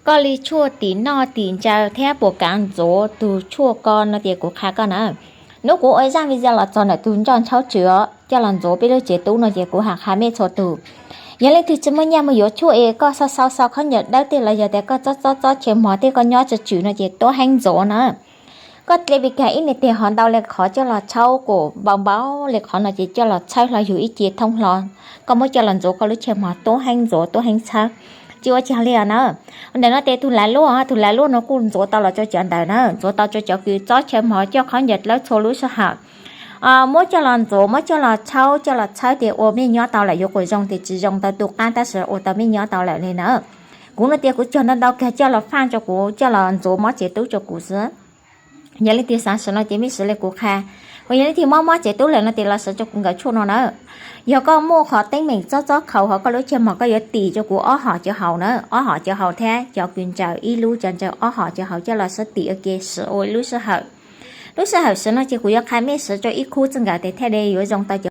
koj li tshuaj tim noj tim ntsaws thiab puas kav ntxuav tus tshuaj ko no ces kuv qha koj na. Hnub kuv ua zaj video los txog ntawm tus nroj ntshaub tswm os coj los ntxuav peb lub tsev tub no ces kuv hais qha mej txhua tus. Yog leej twg tsis muaj nyiaj mus yuav tshuaj es koj xau xau xau khaub ncaws dawb tej los yog tias koj txob txob txob chaw mos tej koj nyob tsawg tswm no ces tuab heev ntxuav na. Koj dle vim kag ib niag tes hov ntau li qhov coj los tshawb kom npau npau li qhov no ces coj los txhawb hlo yug ib ce thoob hlo. Koj muab coj los ntxuav koj lub chaw mos tuab heev ntxuav tuab heev txhawb. Tsis ua cas li os na. Ntawm no ces tus lav luaj, tus lav luaj no kuj ntxuav tau los rau cov ntawd na, ntxuav tau rau cov kws txob chaw mos coj khaub ncaws dawb txhua lub sij hawm. Muab coj los ntxuav muab coj los tshawb coj los txhawb tias ua mej nyob tau lawm yuav kom zoo tias tsis zoo tau tu qab tab sis ua tau mej nyob tau lawm li na. Kuv no tias kuv cog ntau ntau kag coj los faj rau kuv coj los ntxuav mob tsev tub rau kuv xwb. Yog leej twg xav siv no ces mej siv li kuv qha. Yog leej twg mob mob tsev tub lawm no ces los siv rau kuv nkawd tshuaj no na. Yog koj muaj qhov teeb meem txob txob khaus hauv koj lub chaw mos koj yuav tim rau kuv ob hom cov haus na, ob hom cov haus thiab cov kws ntsaws ib lub cov ntsaws ob hom cov haus coj los sib tim ua ke siv ua ib lub sij hawm. Lub sij hawm siv no ces kuv yuav qha mej siv rau ib khub txij nkawm tes thiaj li yuav zoo tau cov